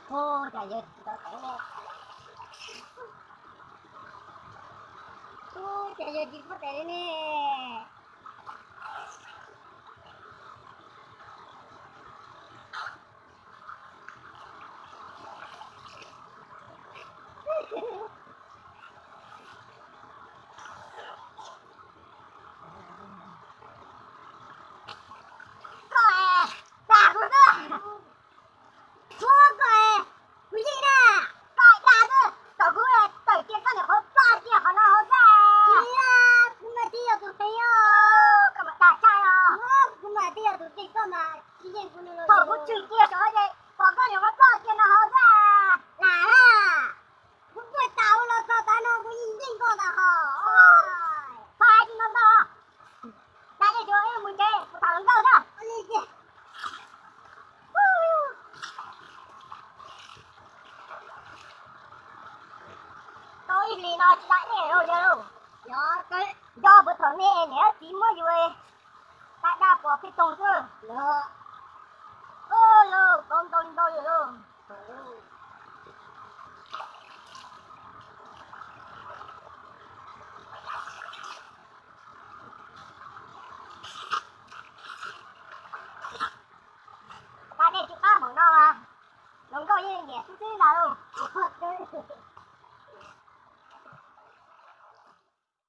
Ub, cas yawg tsis tau tes ne? Ub, cas yawg tsis tau tes li ne? Koj, dag kuv xwb. Tshuav koj, kuv yeej dag, koj dag xwb. Kom kuv tawm kiag koj niam qhuav ploj kiag qhov no hauv xwb. Tsis, kuv mas twb yog tus tsev os. Koj mas dag tshaj os. Kuv mas twb yog tus tsev, koj mas tsis yeej kuv li. Thaum kuv tshwm kiag saum ces pom koj niam qhuav ploj kiag no hauv xwb. Lam, kuv tuaj tas ua los txog tav no kuv yeej yeej koj ntag hos. Txhob hais li no ntag. Dag dej tsuas mus tsev, kuv tham hluas nkauj xwb. Tau ib hlis no tsis dag dej lauj yawg lauj. Yog puas thaum nej niam txiv muab yus dag dag pom pheej toog xwb. Yog, yog, tau ntau li ntau yawg lauj.